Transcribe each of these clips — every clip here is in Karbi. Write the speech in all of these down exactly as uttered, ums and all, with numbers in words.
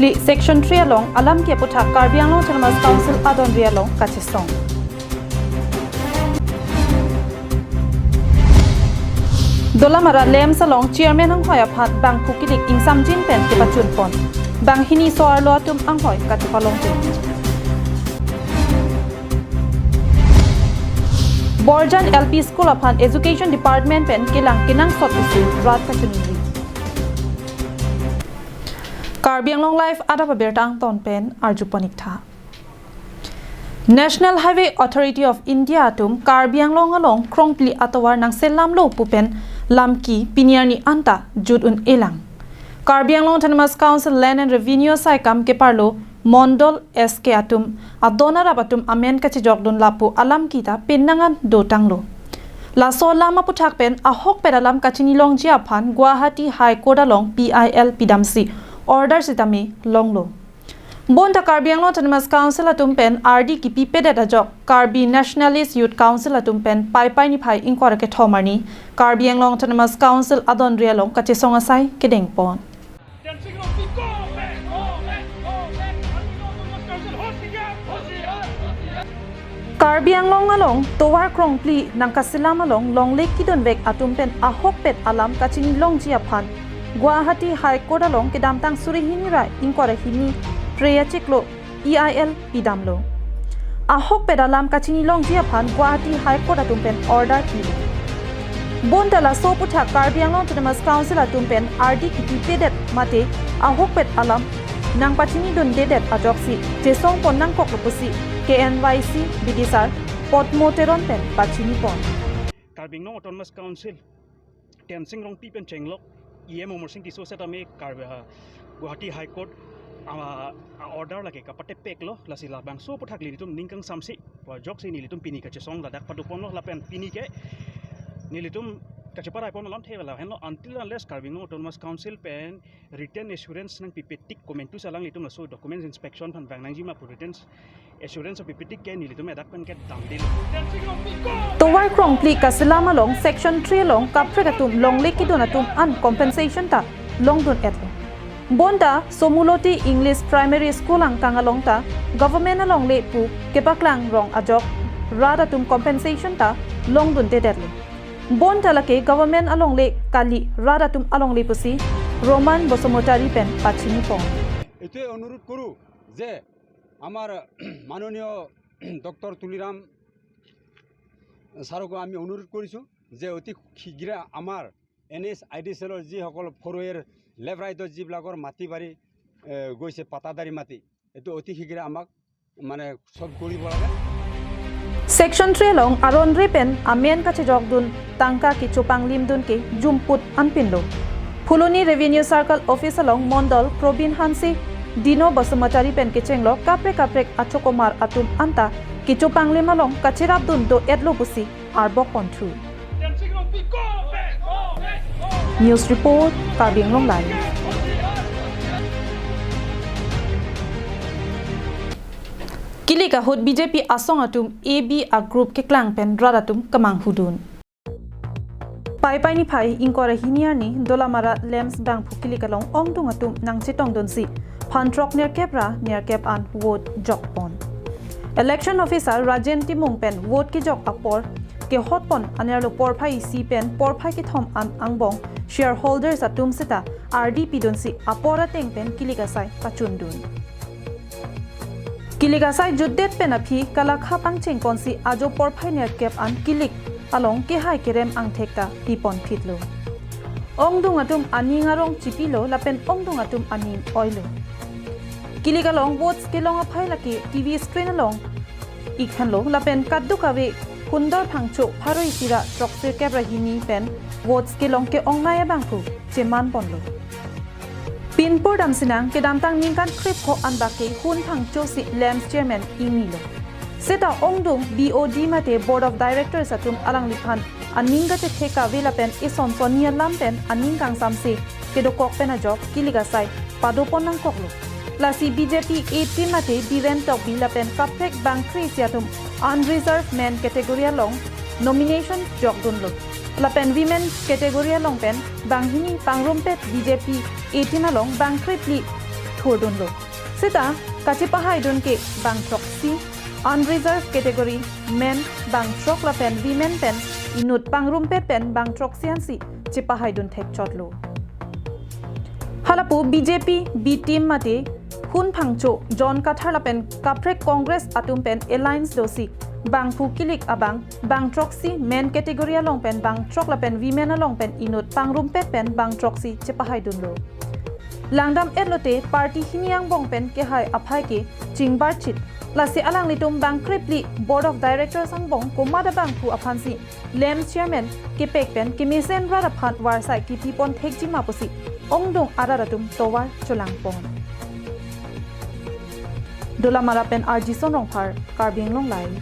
Section three along alam ke aputhak Karbi Anglong Autonomous Council adonri along kachesong. Dolamara LAMPS along chairman anghoi aphan bangphu kilik ingsamjin pen kepachunpon. Banghini so-arlo atum anghoi kachepalongji. Borjan L P School aphan Education Department pen kelang kenangsot isi rat kachuningri. Karbi Anglong Live adap abirta angton pen arjupon ik tha. National Highway Authority of India atum Karbi Anglong along krongpli atovar nangselamlo pu pen lamki pini arni anta jut un-elang. Karbi Anglong Autonomous Council Land and Revenue asaikam keparlo Mondol S K atum adon arap atum amen kachejokdun lapu alamki ta penang an dotanglo. Laso alam aputhak pen ahokpet alam kachinilongji aphan Guwahati High Court along P I L pidamsi order sitame longlo. Bonta Karbi Anglong Autonomous Council atum pen ardi kipipedet ajok Karbi Nationalist Youth Council atum pen Paipai niphai ingkoi ra kethom arni Karbi Anglong Autonomous Council adonri along kachesong asai kedengpon. Karbi Anglong along tovar krongpli nangkaselam along longle kidunvek atum pen ahokpet alam kachinilongji aphan Guwahati High Court along kedamtang suri hini ra ingkoi ra hini Phre achiklo P I L pidamlo. Ahokpet alam kachinilongji aphan Guwahati High Court atum pen order pilo. Bonta laso aputhak Karbi Anglong Autonomous Council atum pen ardi kipipedet mate ahokpet alam nangpachinidundedet ajoksi chesongpon nangkoklo pusi K N Y C bidisar Potmo Teron pen pachinipon. Karbi Anglong Autonomous Council Tensing Rongpi pen chenglok E M Amarsing Tisso setame Karbi, ah, Guwahati High Court, ah, ah, order lake kapatepeklo, lasi labangso aputhak nelitum ning kangsamsi pu ajoksi nelitum pini kachesong ladak padoponlo lapen pini ke nelitum kacheparai pon alamthe lahenlo, until unless Karbi Anglong Autonomous Council pen written assurance nangpipetik komantu si alanglitum laso documents inspection aphan vang nangji ma pu written assurance pipetik ke nelitum ladak pen ke damdelo. Tovar krongpli kaselam along Section three along kaprek atum longle kidun atum an compensation ta longdun-etlo. Bonta Somuloti English Primary School angkang along ta government alongle pu kepaklang rong ajok rat atum compensation ta longdundedetlo. Bonta lake government alongle kali, rat atum alongle pusi Roman Basumatary pen pachinipon. এইটোৱে অনুৰোধ কৰোঁ যে আমাৰ মাননীয় ডক্টৰ তুলিৰাম ছাৰকো আমি অনুৰোধ কৰিছোঁ যে অতি শীঘ্ৰে আমাৰ এন এইচ আই ডি চেলৰ যিসকল ফ'ৰৱেৰ লেফ্ট ৰাইটত যিবিলাকৰ মাটি বাৰী, এ, গৈছে পাটাদাৰী মাটি, এইটো অতি শীঘ্ৰে আমাক মানে চব কৰিব লাগে। Section three along aron re pen amen kachejokdun tangka kechopanglimdun ke jumput anpinlo. Phuloni Revenue Circle Office along Mondol Probin Hanse, Dino Basumatary pen kechenglo kaprek kaprek achokomar atum anta kechopanglim along kacherapdun do-etlo pusi arbok ponthu. News report, Karbi Anglong Live. Kilik ahut B J P asong atum A B a group keklang pen rat atum kemanghudun. Paipai niphai ingkoi ra hini arni Dolamara LAMPS bangphu kilik along ongdung atum nangchetongdunsi phan throk nerkep ra nerkep an vote jokpon. Election officer Rajen Timung pen vote kejok apor kehotpon anerlo porphai isi pen porphai kethom an angbong shareholders atum seta ardi pidunsi apor ateng pen kilik asai pachundun. Kilik asai jutdet pen aphi kalakha pangchengponsi ajo porphai nerkep an kilik along kehai kerem angthek ta piponphitlo. Ongdung atum aning arong chipilo lapen ongdung atum aning oilo. Kilik along votes kelong aphai lake T V screen along ikhanlo lapen kadokave hundor phangcho pharo isi ra throksi kep ra hini pen votes kelong ke-ongnei abangphu chemanponlo. Pinpur damsinang kedamtang ningkan krepho anbak ke hun phangcho si LAMPS chairman ingnilo. Seta ongdung B O D mate Board of Directors atum alangliphan aning kachethek kave lapen ison sonni alam pen aning kangsamse kedokok pen ajok kilik asai padopon nangkoklo. Lasi B J P A team mate Biren Tokbi lapen kaprek bangkre isi atum unreserved men category along nomination jokdunlo. Lapen women category along pen banghini pangrumpet B J P A team along bangkre phli phurdunlo. Seta kachepahaidun ke bang throksi, unreserved category, men bang throk lapen women pen inut pangrumpet pen bang throksi ansi chepahaidun thekchotlo. Halapu B J P B team mate Hun Phangcho, John Kathar lapen kaprek Congress atum pen alliance dosi bangphu kilik abang bang throksi, men category along pen bang throk lapen women along pen inut pangrumpet pen bang throksi chepahaidunlo. Langdam-et lote party hini angbong pen kehai aphai ke chingbarchit. Lasi alanglitum bang krepli Board of Directors angbong komat abangphu aphansi lem chairman kepek pen kemesen rat aphan varsai kipipon thekji ma pusi ongdung arat atum tovar cholangpon. Dolamara pen R J Son Rongphar, Karbi Anglong Live.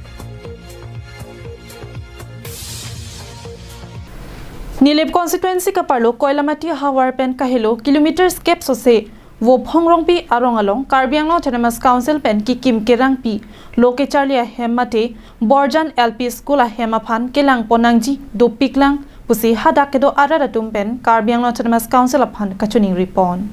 Nilip constituency kaparlo Koilamati havar pen kahelo kilometers kep sose Vophong Rongpi arong along Karbi Anglong Autonomous Council pen kikim kerangpi lo kecharli ahem mate Borjan L P School ahem aphan kelangpon nangji dopiklang pusi hadak kedo arat atum pen Karbi Anglong Autonomous Council aphan kachiningri pon.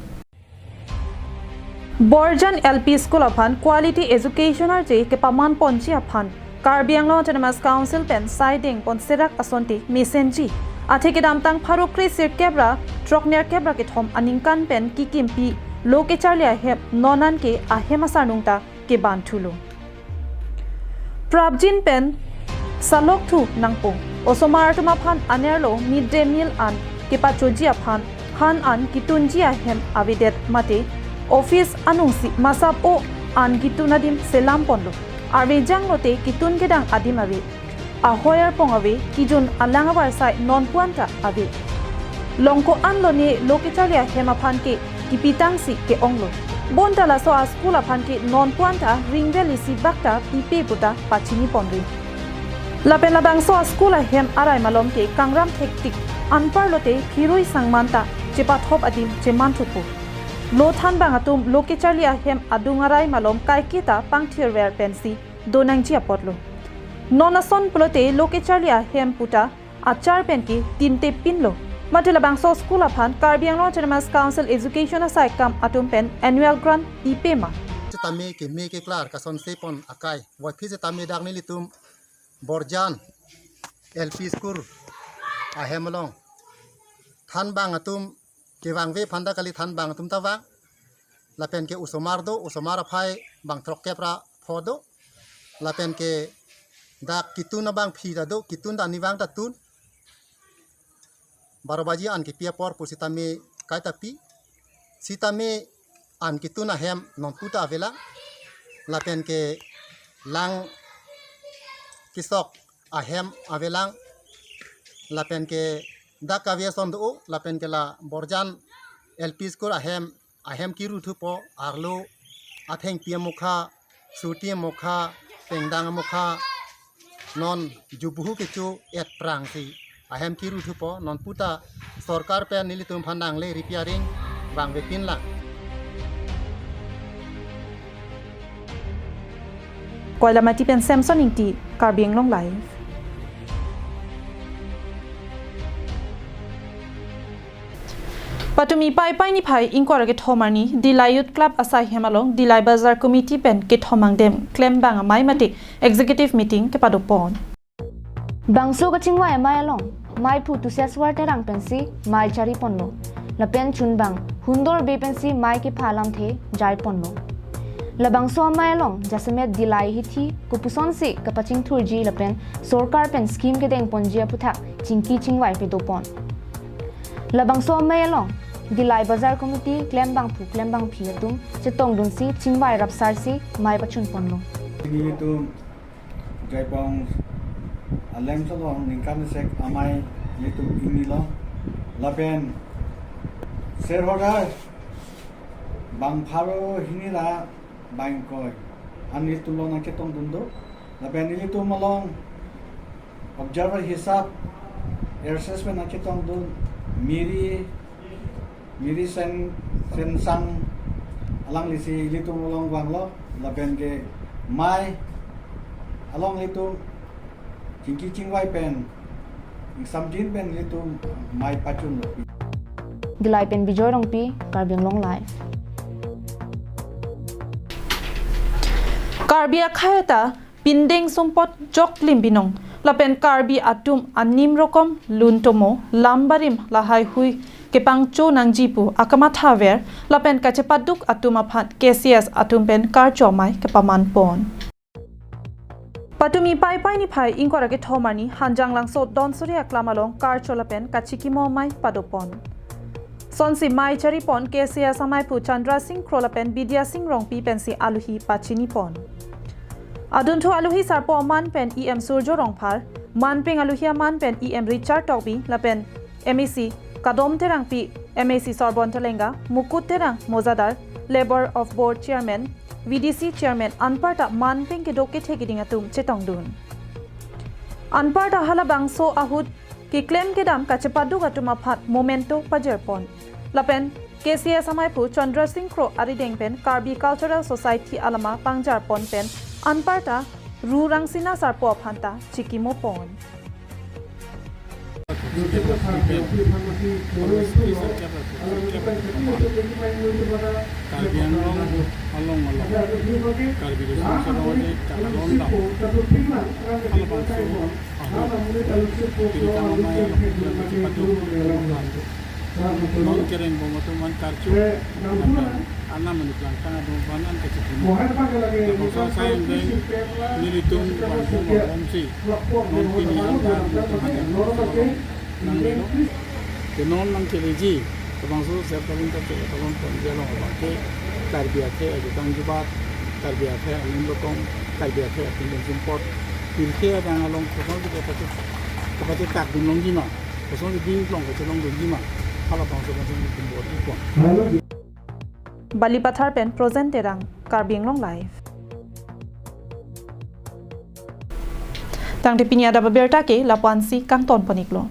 Borjan L P School aphan quality education arje kepaman ponji aphan Karbi Anglong Autonomous Council pen saideng pon serak asonte mesenji. Athe kedamtang pharo kre sirkep ra throk nerkep ra kethom aningkan pen kikimpi lo kecharli ahem non an ke ahem asarnung ta kebanthulo. Prapjin pen salokthu nangpo. Osomar atum aphan anerlo mid day meal an kepachoji aphan han an kitunji ahem avedet mate office anungsi masap o an kitun adim selam ponlo. Arve janglote kitun kedang adim ave. Ahoi arpong ave, kijun alang avarsai nonpu anta ave. Longko anlo ne lo kecharli ahem aphan ke kipitangsi ke-onglo. Bonta laso a-school aphan ke nonpu anta ringvel isi bak ta pipe puta pachini ponri. Lapen labangso a-school ahem arai malom ke kangram thektik anparlote phirui sangman ta chepathop adim chemanthupo. Lo thanbang atum lo kecharli ahem adung arai malom kaiketa pangthirver pensi do nangji apotlo. Non ason pulote lo kecharli ahem puta achar pen ke tinte pinlo. Mate labangso school aphan Karbi Anglong Autonomous Council Education asai kam atum pen annual grant pipe ma. Sitame keme keklar kasonse pon akai. Wathi sitame dak nelitum Borjan L P School ahem along thanbang atum kevangve aphan ta kali, thanbang atum ta vang. Lapen ke osomar do, osomar aphai bang throk kep ra pho do. Lapen ke dak kitun abang phi ta do, kitun ta ani vang ta tun. Baro baji an kipi apor pu sitame kaita pi. Sitame an kitun ahem nonpu ta avelang. Lapen ke lang kisok ahem avelang. Lapen ke dak kave ason do, lapen ke la Borjan L P School ahem, ahem kiru thupo, arlo athengpi amokha, surti amokha, pengdang amokha, non jubuhu kecho et prangsi ahem kiru thupo, nonpu ta sorkar pen nelitum aphan nangle repairing vangve pinlang. Koilamati pen Samson Ingti, Karbi Anglong Live. Patumi Paipai niphai ingkoi ra kethom arni Dillai Youth Club asai hem along Dillai Bazar Committee pen kethom angdeng klembang amei mate executive meeting kepadopon. Bangso kachingvai amei along meiphu Tusheshwar Terang pensi mei chari ponlo. Lapen chunbang Hundor Bey pensi mei kepha alamthe jai ponlo. Labangso amei along jasemet Dillai hithi kopusonsi kapachingthurji lapen sorkar pen scheme kedeng ponji aphuthak chingki chingvai padopon. Labangso amei along Dillai Bazar Committee klembangphu klembangphi atum chetongdunsi chingvai rapsarsi mei pachun ponlo. Nelitum Jaipong alem solo ningkan sek amei nelitum ingnilo. Lapen shareholder bang pharo hini ra bang ingkoi an nelitum along nangchetongdun do. Lapen nelitum along observer hisap assessment nangchetongdun Miri Miri Sen, Sensang alanglisi ilitum along vanglo, lapen ke mei along ilitum chingki chingvai pen, ingsamjin pen ilitum mei pachunlo. Dillai pen Bijoy Rongpi, Karbi Anglong Live. Karbi akhei ta pindeng sumpot joklim binong lapen Karbi atum anim rokom luntomo lam barim lahai hui kepangcho nangji pu akamatha ver lapen kachepaduk atum aphan K C S atum pen karcho amei kepaman pon. Patumi Paipai niphai ingkoi ra kethom arni Hanjanglangso Donsuri aklam along karcho lapen kachikimo amei padopon. Sonsi mei charipon K C S ameiphu Chandra Singh Kro lapen Bidya Singh Rongpi pensi aluhi pachinipon. Adunthu aluhi sarpo aman pen E M Surjo Rongphar, manpeng aluhi aman pen E M Richard Tokbi lapen M A C Kadom Terangpi, M A C Sorbon Telenga, Mukut Terang Mojadar, Labour of Board Chairman, V D C Chairman anparta manpeng kedo kethe keding atum chetongdun. Anparta halabangso ahut keklem kedam kachepaduk atum aphan memento pajirpon. Lapen K C S ameiphu Chandra Singh Kro arideng pen Karbi Cultural Society alama pangjarpon pen anparta Ru Rangsina sarpo aphanta chikimopon. Karbi Anglong along along Karbi Riso Saro Wadai Karbi Anglong halabangso ahut pindeng amei along kachepatu non kereng bom atum aphan karcho lapen anam mani plangtang atum aphan an kachikimo. Labangso asai indeng nelitum bangso bom si non pini an nanglelo. Te non nangkeleji labangso serta linta chela talon ponji along abangke Karbi akhei ajutang jubat, Karbi akhei anim rokom, Karbi akhei apindeng sumpot, pirthe adang along kosonsi kepachethak, kepachethak dun longji ma, kosonsi bingklong kachelong dunji ma, halabangso bangso nelitum bor-ipon. Balipathar pen Projen Terang, Karbi Anglong Live. Tangte pini adap abirta ke lapu-ansi kangton pon-iklo.